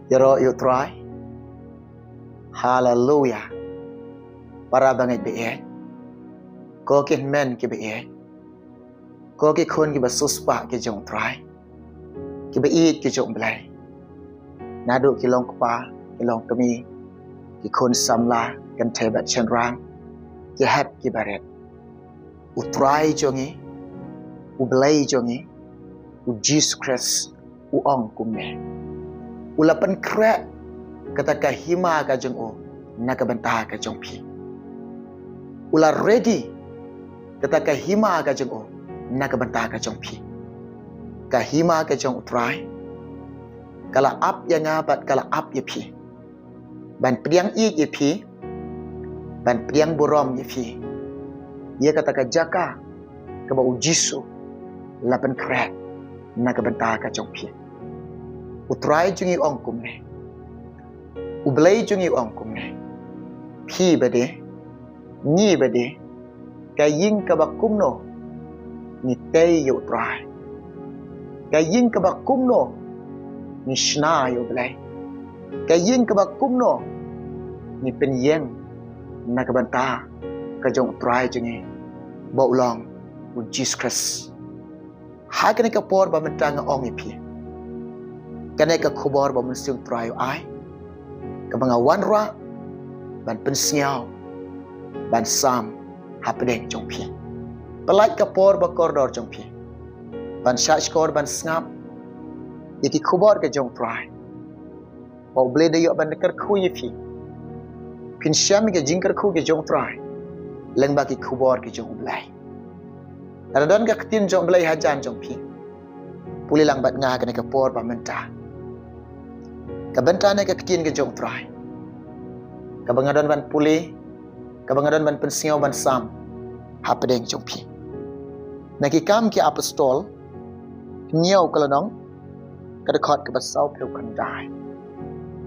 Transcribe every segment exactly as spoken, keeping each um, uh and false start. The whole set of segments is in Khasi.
Ïaroh ïa u Trai. Haleluya. Para bangeit ba ïeit, ko ki hynmen ki ba ïeit, ko ki khun ki ba siewspah ki jong u Trai, ki ba ïeit ki jong u Blei, naduh ki long kpa, ki long kmie, ki khun samla, kynthei bad shynrang, ki hep ki barit. U Trai jong ngi, u Blei jong ngi, u Jisu Khrist, u ong kumne: U la pynkhreh kata ka hima ka jong u na ka bynta ka jong phi. U la ready kata ka hima ka jong u na ka bynta ka jong phi. Ka hima ka jong u Trai ka la ap ïa nga bad ka la ap ïa phi, ban pdiang ïeit ïa phi, ban pdiang burom ïa phi, ïa kata ka jaka kaba u Jisu la pynkhreh na ka bynta ka jong phi. U Trai jong ngi u ong kumne, u Blei jong ngi u ong kumne: Phi bad ngi bad, ka ïing kaba kumno ngi tei ïa u Trai? Ka ïing kaba kumno ngi shna ïa u Blei? Ka ïing kaba kumno ngi pynïeng na ka bynta ka jong u Trai jong ngi, ba u long u Jisu Khrist? Ha kane ka por ba mynta nga ong ïa phi, kane ka khubor ba u Mynsiem Trai u ai, kaba nga wanrah ban pynsngew, ban sam hapdeng jong phi. Pyllait ka por ba kordor jong phi, ban shah shkor, ban sngap ïa ki khubor ka jong u Trai, ba u Blei da ïoh ban kyrkhu ïa phi. Phin shem ïa ki jingkyrkhu ka jong u Trai lyngba ki khubor ka jong u Blei. Lada don ka ktien jong u Blei hajan jong phi, pule lang bad nga ha kane ka por ba mynta. Ka bynta ne ka ktien ka jong u Trai, kaba nga don ban pule, kaba nga don ban pynsngew, ban sam hapdeng jong phi. Na Ki Kam Ki Apostol, hynñiew ka lynnong, ka dkhot kaba sawphew khyndai.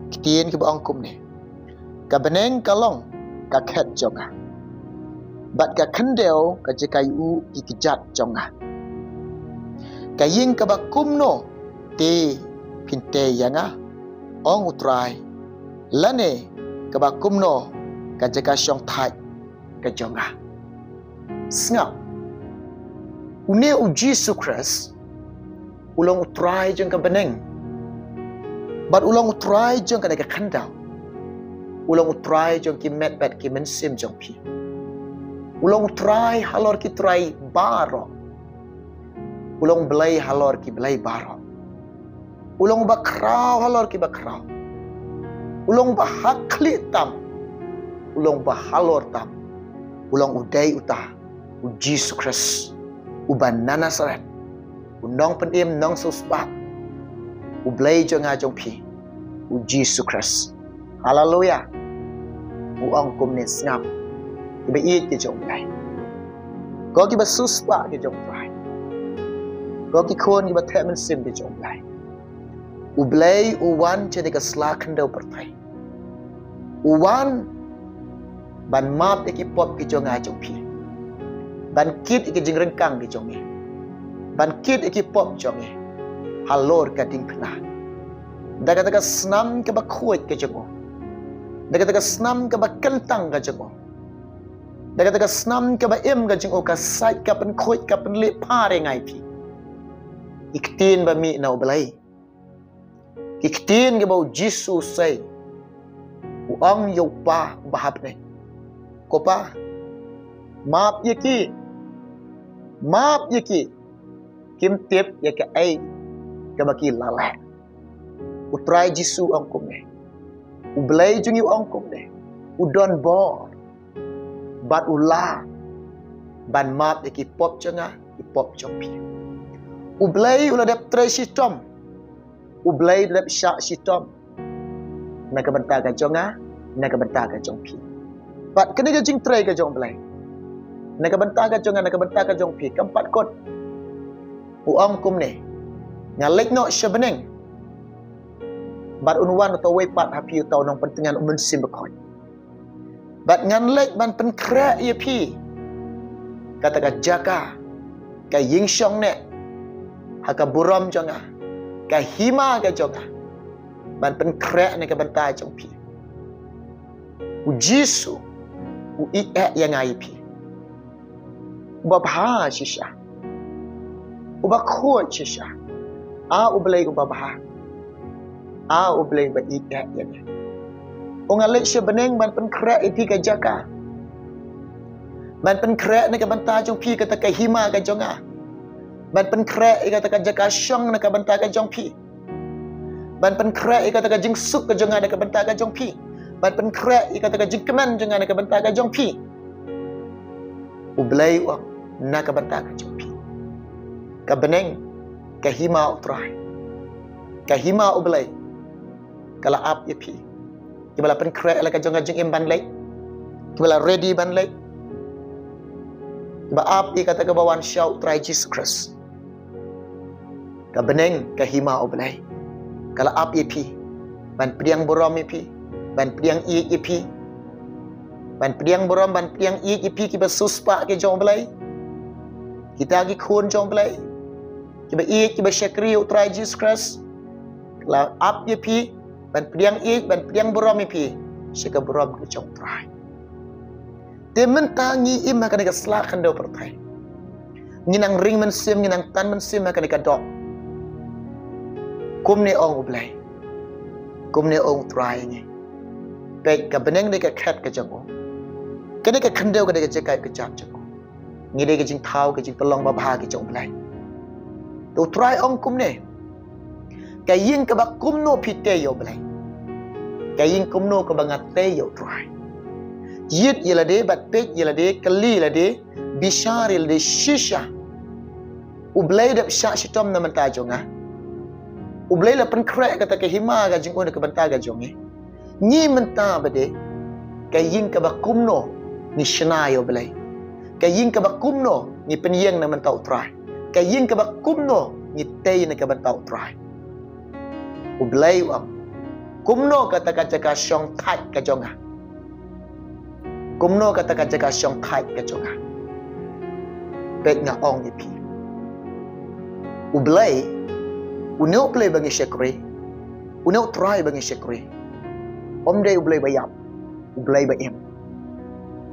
Ktien kiba ong kumne: Ka bneng ka long ka khet jong nga, bad ka khyndew ka jaka ïuh ki kjat jong nga. Ka ïing kaba kumno te phin tei ïa nga, ong u Trai, lane kaba kumno ka jaka shongthait ka jong nga? Sngap, une u Jisu Khrist u long u Trai jong ka bneng, bad u long u Trai jong kane ka khyndew. U long u Trai jong ki met bad ki mynsiem jong phi. U long u Trai halor ki trai baroh. U long Blei halor ki blei baroh. U long uba khraw halor ki bakhraw. U long uba hakhlieh tam. U long uba halor tam. U long u dei uta u Jisu Khrist, uba na Nasareth, u nongpynim, nongsiewspah, u Blei jong nga jong phi, u Jisu Khrist. Haleluya. U ong kumne, sngap, ki ba ïeit ki jong u Blei, ko ki ba siewspah ki jong u Trai, ko ki khun ki ba theh mynsiem ki jong u Blei. U Blei u wan sha kane ka sla khyndew pyrthei. U wan ban map ïa ki pop ki jong nga jong phi, ban kit ïa ki jingryngkang ki jong ngi, ban kit ïa ki pop jong ngi halor ka diengphna. Da kata ka snam kaba khuid ka jong u, da kata ka snam kaba kyntang ka jong u, da kata ka snam kaba im ka jong u, ka sait, ka pynkhuid, ka pynleh phar ïa nga ïa phi. Ki ktien ba mih na u Blei, ki ktien kiba u Jisu u sei, u ong ïa u Kpa uba ha bneng: Ko Pa, map ïa ki, map ïa ki, kim tip ïa kaei kaba ki la leh. U Trai Jisu u ong kumne, u Blei jong ngi u ong kumne, u don bor bad u lah ban map ïa ki pop jong nga, ki pop jong phi. U Blei u la dep trei shitom, u Blei u la dep shah shitom na ka bynta ka jong nga, na ka bynta ka jong phi. Bad kane ka jingtrei ka jong u Blei na ka bynta ka jong nga, na ka bynta ka jong phi, kam pat kut. U ong kumne: Ngan leit noh sha bneng, bad un wan uta uwei pat ha phi, uta u nongpyntngen, u Mynsiem Bakhuid. Bad ngan leit ban pynkhreh ïa phi kata ka jaka, ka ïing shongneh ha ka burom jong nga, ka hima ka jong nga. ban pynkhreh na ka bynta jong phi. U Jisu u ïeit ïa nga ïa phi. Uba bha shisha, uba khuid shisha. A U Blei uba bha. A U Blei uba ïeit ïa nga. U nga leit sha bneng ban pynkhreh ïa phi ka jaka, ban pynkhreh na ka bynta jong phi kata ka hima ka jong nga, ban pynkhreh ïa kata ka jaka shong na ka bynta ka jong phi, ban pynkhreh ïa kata ka jingsuk ka jong nga na ka bynta ka jong phi, ban pynkhreh ïa kata ka jingkmen jong nga na ka bynta ka jong phi. U Blei u ong, na ka bynta ka jong phi. Ka bneng, ka hima U Trai, ka hima U Blei ka la ap ïa phi. Kiba la pynkhreh la ka jong ka jingim ban leit, kiba la ready ban leit, kiba ap ïa kata kaba wan sha U Trai Jisu Khrist. Ka bneng, ka hima U Blei ka la ap ïa phi, ban pdiang burom ïa phi, ban pdiang ïeit ïa phi, ban pdiang burom, ban pdiang ïeit ïa phi kiba siewspah ki jong U Blei, kita ki khun jong U Blei, kiba ïeit, kiba shakri U Trai Jisu Khrist. Ka la ap ïa phi ban pdiang ïeit, ban pdiang burom ïa phi sha ka burom ka jong U Trai. Te mynta ngi im ha kane ka sla khyndew pyrthei, ngi nang ring mynsiem, ngi nang tan mynsiem ha kane ka doh. Kumne ong U Blei, kumne ong U Trai ïa ngi. Peit, ka bneng dei ka khet ka jong u, kane ka khyndew ka dei ka jaka ka jait jong u. Ngi dei ka jingthaw, ka jingpynlong babha ka jong U Blei. Te U Trai ong kumne, ka ïing kaba kumno phi tei ïa U Blei? Ka ïing kumno kaba nga tei ïa U Trai? Ïit ïa lade, bad peit ïa lade, kylli ïa lade, bishar ïa lade shisha. U Blei u dep shah shitom na ka bynta jong nga. U Blei u la pynkhreh kata ka hima ka jong u na ka bynta ka jong ngi. Ngi mynta ba dei, ka ïing kaba kumno ngi shna ïa U Blei? Ka ïing kaba kumno ngi pynïeng na ka bynta U Trai? Ka ïing kaba kumno ngi tei na ka bynta U Trai? U Blei u ong, kumno kata ka jaka shong thait ka jong nga? Kumno kata ka jaka shong thait ka jong nga? Peit, nga ong ïa phi, U Blei, une U Blei ba ngi shakri, une U Trai ba ngi shakri, um dei U Blei ba ïap, U Blei ba im.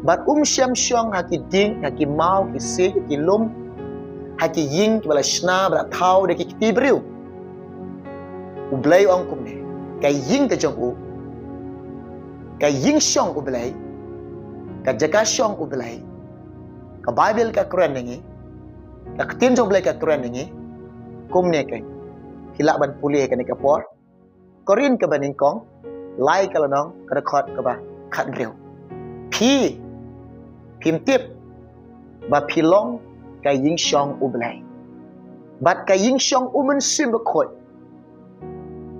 Bad um shym shong ha ki dieng, ha ki maw, ki siej, ha ki lum, ha ki ïing kiba la shna, ba la thaw da ki kti briew. U Blei u ong kumne, ka ïing ka jong u, ka ïing shong U Blei, ka jaka shong U Blei. Ka Baibl ka kren ïa ngi, ka ktien jong U Blei ka kren ïa ngi kumne, ka, phi lah ban pule ha kane ka por. Korinth kaba nyngkong, lai ka lynnong, ka dkhot kaba khathynriew. Phi, phim tip ba phi long ka ïing shong U Blei, bad ka ïing shong U Mynsiem Bakhuid?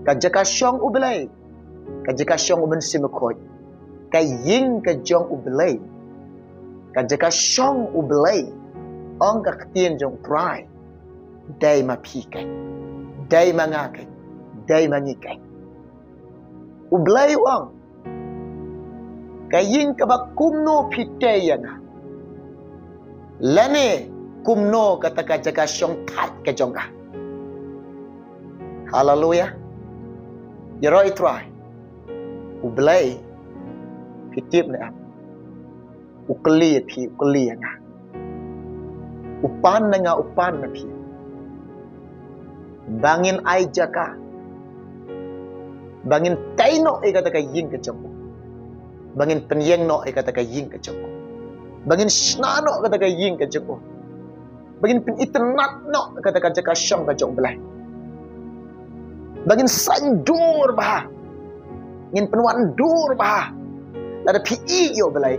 Ka jaka shong U Blei, ka jaka shong U Mynsiem Bakhuid, ka ïing ka jong U Blei, ka jaka shong U Blei, ong ka ktien jong U Trai. Dei ma phi keiñ, dei ma nga keiñ, dei ma ngi keiñ. U Blei u ong, ka ïing kaba kumno phi tei ïa nga, lane kumno kata ka jaka shong thait ka jong nga? Haleluia. Ïaroh ïa U Trai. U Blei, phi tip ne em, u kylli ïa phi, u kylli ïa nga, u pan na nga, u pan na phi, ba ngin ai jaka, ba ngin tei noh ïa kata ka ïing ka jong u, ba ngin pynïeng noh ïa kata ka ïing ka jong u, ba ngin shna noh kata ka ïing ka jong u, ba ngin pynitynnad noh kata ka jaka shong ka jong U Blei, ba ngin saiñdur bha, ngin pynwandur bha. Lada phi ïeit ïa U Blei,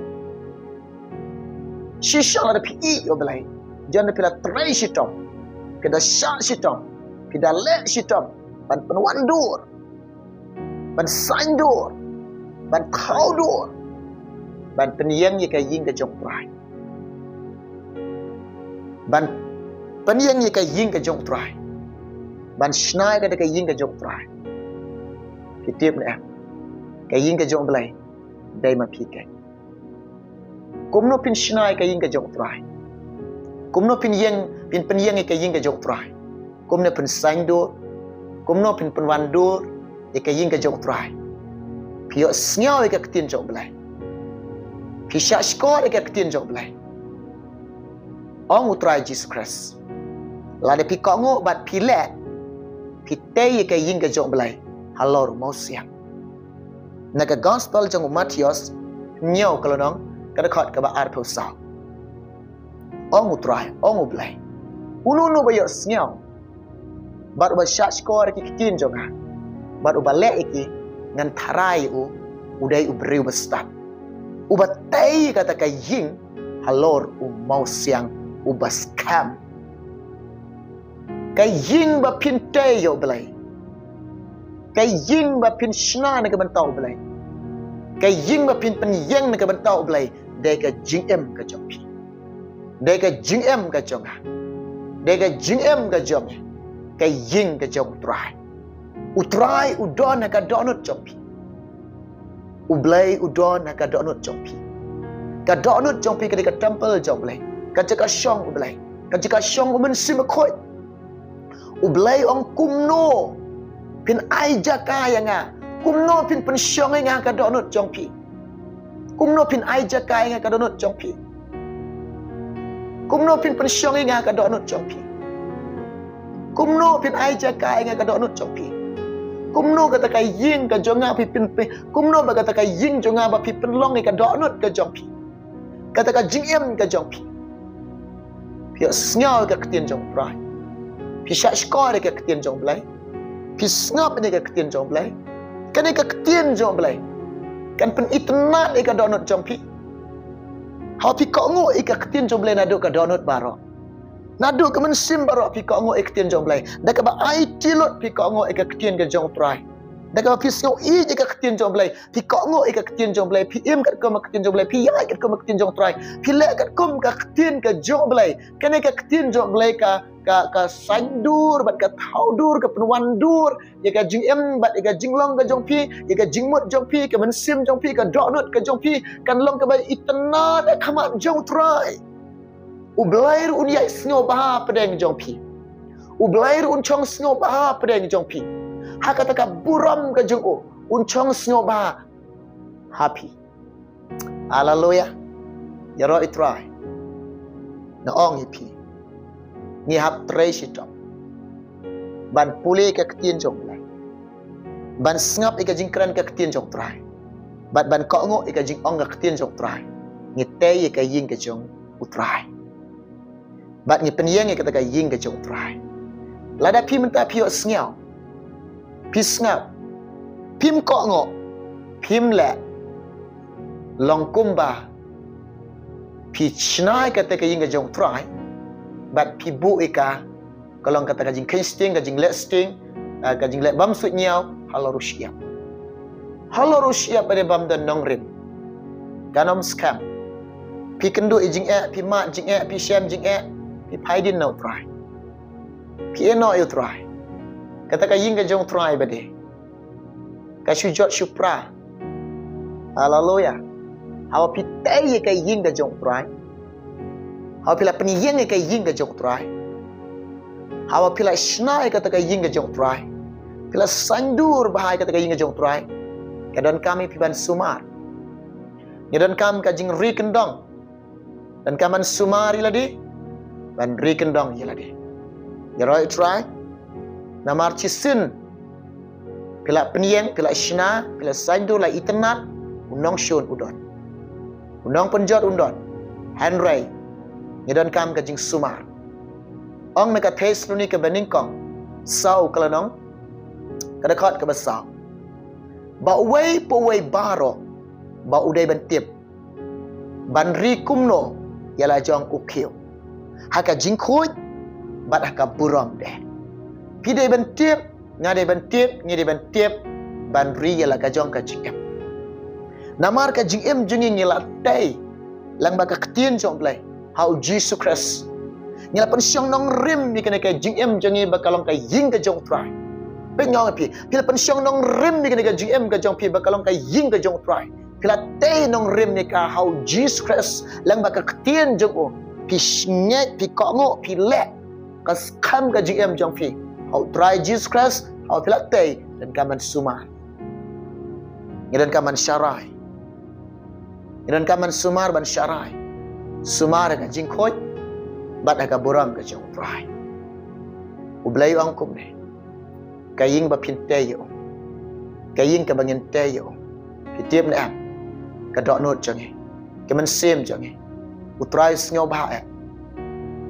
shisha lada phi ïeit ïa U Blei, jan da phi la trei shitom, phi da shah shitom, phi da leh shitom ban pynwandur, ban saiñdur, ban thawdur, ban pynïeng ïa ka ïing ka jong U Trai, ban pynïeng ïa ka ïing ka jong U Trai, ban shna ïa kata ka ïing ka jong U Trai. Phi tip ne em, ka ïing ka jong U Blei dei ma phi keiñ. Kumno phin shna ïa ka ïing ka jong U Trai? Kumno phin ïeng, phin pynïeng ïa ka ïing ka jong U Trai? Kumno phin saiñdur? Kumno phin pynwandur? ïa ka ïing ka jong U Trai. Phi ïohsngew ïa ka ktien jong U Blei. Phi shahshkor ïa ka ktien jong U Blei. Ong U Trai Jisu Khrist, lada phi kohnguh bad phi leh, phi tei ïa ka ïing ka jong U Blei halor u mawsiang. Na ka gospel jong u Mathaios, hynñiew ka lynnong, ka dkhot kaba arphew saw. Ong U Trai, ong U Blei, uno uno uba ïohsngew bad uba shahshkor ïa ki ktien jong nga bad uba leh ïa ki, ngan tharai ïa u, u dei u briew bastad uba tei kata ka ïing halor u mawsiang uba skhem. Ka ïing ba phin tei ïa U Blei, ka ïing ba phin shna na ka bynta U Blei, ka ïing ba phin pynïeng na ka bynta U Blei, dei ka jingim ka jong phi, dei ka jingim ka jong nga, dei ka jingim ka jong nga, ka ïing ka jong U Trai. U Trai u don ha ka dohnud jong phi. U Blei u don ha ka dohnud jong phi. Ka dohnud jong phi ka dei ka templ jong U Blei, ka jaka shong U Blei, ka jaka shong U Mynsiem Bakhuid. U Blei ong, kumno phin ai jaka ïa nga, kumno phin pynshong ïa nga ha ka dohnud jong phi, kumno phin ai jaka ïa nga ha ka dohnud jong phi, kumno phin pynshong ïa nga ha ka dohnud jong phi, kumno phin ai jaka ïa nga ha ka dohnud jong phi. Kumno kata ka ïing ka jong nga phi pyn, phi, kumno ba kata ka ïing jong nga ba phi pynlong ïa ka dohnud ka jong phi, kata ka jingim ka jong phi. Phi ïohsngew ïa ka ktien jong U Trai, phi shahshkor ïa ka ktien jong U Blei, phi sngap ïa ka ktien jong U Blei. Kane ka ktien jong U Blei kan pynitynnad ïa ka dohnud jong phi. Haba phi kohnguh ïa ka ktien jong U Blei naduh ka dohnud baroh, naduh ka mynsiem baroh phi kohnguh ïa ka ktien jong U Blei, da kaba aiti lut phi kohnguh ïa ka ktien ka jong U Trai, da kaba phi sngew ïeit ïa ka ktien jong U Blei, phi kohnguh ïa ka ktien jong U Blei, phi im katkum ka ktien jong U Blei, phi ïaid katkum ka ktien jong U Trai, phi leh katkum ka ktien ka jong U Blei. Kane ka ktien jong U Blei ka, ka, ka saiñdur bad ka thawdur, ka pynwandur ïa ka jingim bad ïa ka jinglong ka jong phi, ïa ka jingmut jong phi, ka mynsiem jong phi, ka dohnud ka jong phi, kan long kaba itynnad ha khmat jong U Trai. U Blei ruh un ïaid sngewbha hapdeng jong phi. U Blei ruh un shong sngewbha hapdeng jong phi. Ha kata ka burom ka jong u, un shong sngewbha ha phi. Haleluya. Ïaroh ïa U Trai. Nga ong ïa phi, ngi hap trei shitom ban pule ïa ka ktien jong U Blei, ban sngap ïa ka jingkren ka ktien jong U Trai, bad ban kohnguh ïa ka jingong ka ktien jong U Trai. Ngi tei ïa ka ïing ka jong U Trai bad ngi pynïeng ïa kata ka ïing ka jong U Trai. Lada phi mynta phi ïohsngew, phi sngap, phim kohnguh, phim leh, long kumba phi shna ïa kata ka ïing ka jong U Trai bad phi buh ïa ka, ka long kata ka jingkheiñ sting, ka jingleh sting, ah, ka jingleh bymsuidñiew halor u shyiap. Halor u shyiap ba dei bym don nongrim, kan ym skhem. Phi kynduh ïa jingeh, phi mad jingeh, phi shem jingeh, phi phai dien na U Trai, phi ïehnoh ïa U Trai. Kata ka ïing ka jong U Trai ba dei ka shu jot shu pra. Haleluya. Haba phi tei ïa ka ïing ka jong U Trai, haba phi la pynïeng ïa ka ïing ka jong U Trai, haba phi la shna ïa kata ka ïing ka jong U Trai, phi la saiñdur bha ïa kata ka ïing ka jong U Trai, ka donkam ïa phi ban sumar. Ngi donkam ka jingri kyndong, donkam ban sumar ïa lade, ban ri kyndong ïa lade. Ïaroh ïa U Trai. Namar shisien phi la pynïeng, phi la shna, phi la saiñdur, la itynnad, u nongshun u don, u nongpynjot u don. Hynrei ngi donkam ka jingsumar. Ong na ka Thessalonika banyngkong saw, ka lynnong, ka dkhot kaba saw, ba uwei pa uwei baroh ba u dei ban tip, ban ri kumno ïa la jong u khiew ha ka jingkhuid bad ha ka burom de. Phi dei ban tip, nga dei ban tip, ngi dei ban tip ban ri ïa la ka jong ka jingim. Namar ka jingim jong ngi ngi la tei lang bad ka ktien jong U Blei ha u Jisu Khrist. Ngi la pynshong nongrim ïa kane ka jingim jong ngi ba ka long ka ïing ka jong U Trai. Peit, nga ong ïa phi, phi la pynshong nongrim ïa kane ka jingim ka jong phi ba ka long ka ïing ka jong U Trai. Phi la tei nongrim ïa ka ha u Jisu Khrist lang bad ka ktien jong u. Phi ngeit, phi kohnguh, phi leh, ka skhem ka jingim jong phi ha u Trai Jisu Khrist. Haba phi la tei, Donkam ban sumar. Ngi donkam ban sharai. Ngi donkam ban sumar ban sharai. Sumar ha ka jingkhuid bad ha ka burom ka jong U Trai. U Blei u ong kumne. Ka ïing ba phin tei ïa u. Ka ïing kaba ngin tei ïa u. Phi tip ne em? Ka dohnud jong ngi. Ka mynsiem jong ngi. U Trai u sngewbha eh.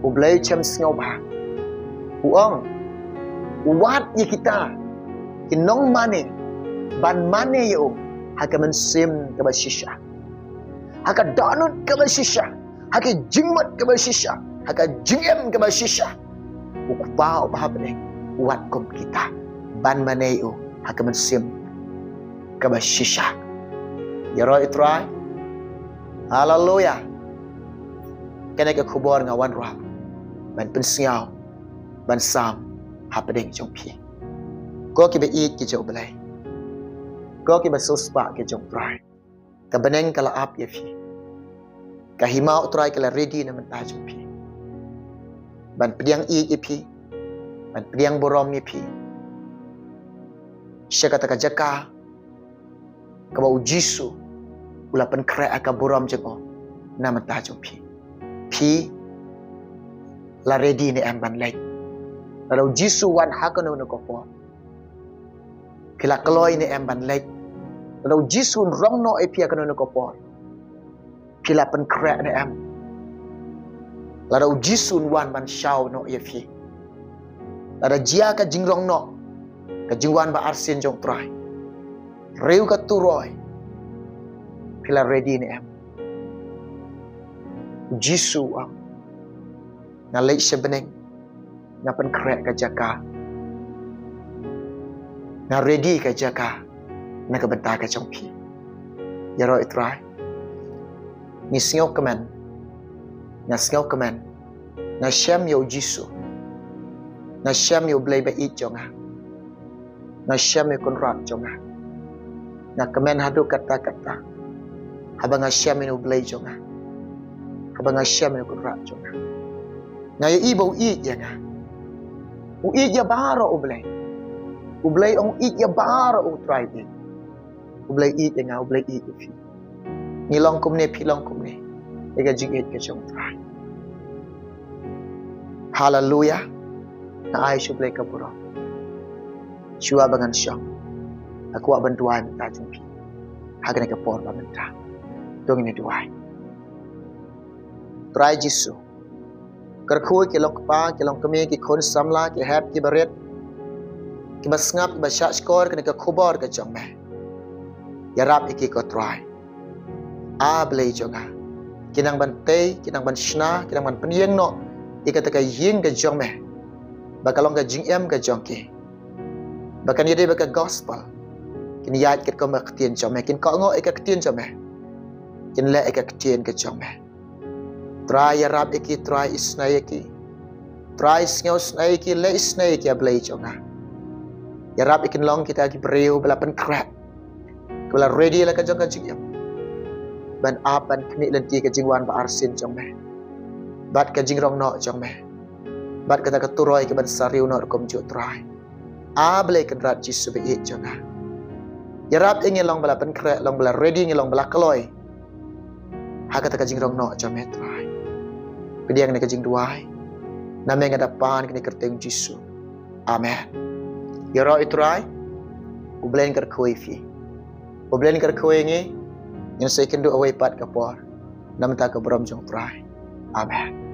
U Blei u sngewbha. U ong. U wad ïa kita. Ki nongmane. Ban mane ïa u. Ha ka mynsiem kaba shisha. Ha ka dohnud kaba shisha. Ha ka jingmut kaba shisha. Ha ka jingim kaba shisha. U Kpa uba ha bneng. U wad kum kita. Ban mane ïa u. Ha ka mynsiem kaba shisha. Ïaroh ïa U Trai. Haleluya. Kane ka khubor nga wanrah. Ban pynsngew. Ban sam. Hapdeng jong phi. Ko kiba ïeit ki jong U Blei. Ko kiba siewspah ki jong U Trai. Ka bneng ka la ap ïa phi. Ka hima U Trai ka la ready na mynta jong phi. Ban pdiang ïeit ïa phi. Ban pdiang burom ïa phi. Sha kata ka jaka. Kaba U Jisu. U la pynkhreh ha ka burom jong u. Na mynta jong phi. Phi. La ready ne em ban leit. Lada U Jisu wan ha kano kano ka por. Phi la kloi ne em ban leit. Lada U Jisu un rong noh ïa phi ha kano kano ka por. Phi la pynkhreh ne em. Lada U Jisu un wan ban shaw noh ïa phi. Lada jia ka jingrong noh. Ka jingwan ba arsien jong U Trai. Riew ka turoi. Phi la ready ne em. U Jisu u ong. Nga leit sha bneng. Nga pynkhreh ka jaka. Nga ready ka jaka. Na ka bynta ka jong phi. Ïaroh ïa U Trai. Ngi sngewkmen. Nga sngewkmen. Nga shem ïa U Jisu. Nga shem ïa U Blei ba ïeit jong nga. Nga shem ïa u Kynrad jong nga. Nga kmen haduh katta katta. Haba nga shem ïa U Blei jong nga. Haba nga shem ïa u Kynrad jong nga. Nga ïohi ba u ïeit ïa nga. U ïeit ïa baroh U Blei. U Blei ong u ïeit ïa baroh, U Trai ïeit. U Blei ïeit ïa nga, U Blei ïeit ïa phi. Ngi long kumne, phi long kumne. Ïa ka jingïeit ka jong U Trai. Haleluya. Nga ai sha U Blei ka burom. Shuwa ba ngan shong. Nga kwah ban duwai mynta jong phi. Ha kane ka por ba mynta. To ngin duwai. Trai Jisu. Kyrkhu ki long kpa, ki long kmie, ki khun samla, ki hep, ki barit. Kiba sngap, kiba shahshkor, kane ka khubor ka jong me. Ïarap ïa ki ko Trai. A Blei jong nga. Ki nang ban tei, ki nang ban shna, ki nang ban pynïeng noh. Ïa kata ka ïing ka jong me. Ba ka long ka jingim ka jong ki. Ba kan ïadei bad ka gospel. Kin ïaid katkum ka ktien jong me. Kin kohnguh ïa ka ktien jong me. Kin leh ïa ka ktien ka jong me. Trai ïarap ïa ki, Trai isnei ïa ki. Trai sngew snei ïa ki, leh isnei ïa ki A Blei jong nga. Ïarap ïa kin long kita ki briew ba la pynkhreh. Kiba la ready la ka jong ka jingim. Ban ap ban khmih lynti ka jingwan ba arsien jong me. Bad ka jingrong noh jong me. Bad kata ka turoi kaban sa riew noh rukom juh Trai. A Blei Kynrad Jisu ba ïeit jong nga. Ïarap ïa ngi long ba la pynkhreh, long ba la ready, ngi long ba la kloi. Ha kata ka jingrong noh jong me Trai. Pdiang ne ka jingduwai. Namar nga da pan kane kyrteng Jisu. Amen. Ïaroh ïa U Trai. U Blei un kyrkhu ïa phi. U Blei un kyrkhu ïa ngi. Ngin sa ïakynduh ha kawei pat ka por. Na ka bynta ka burom jong U Trai. Amen.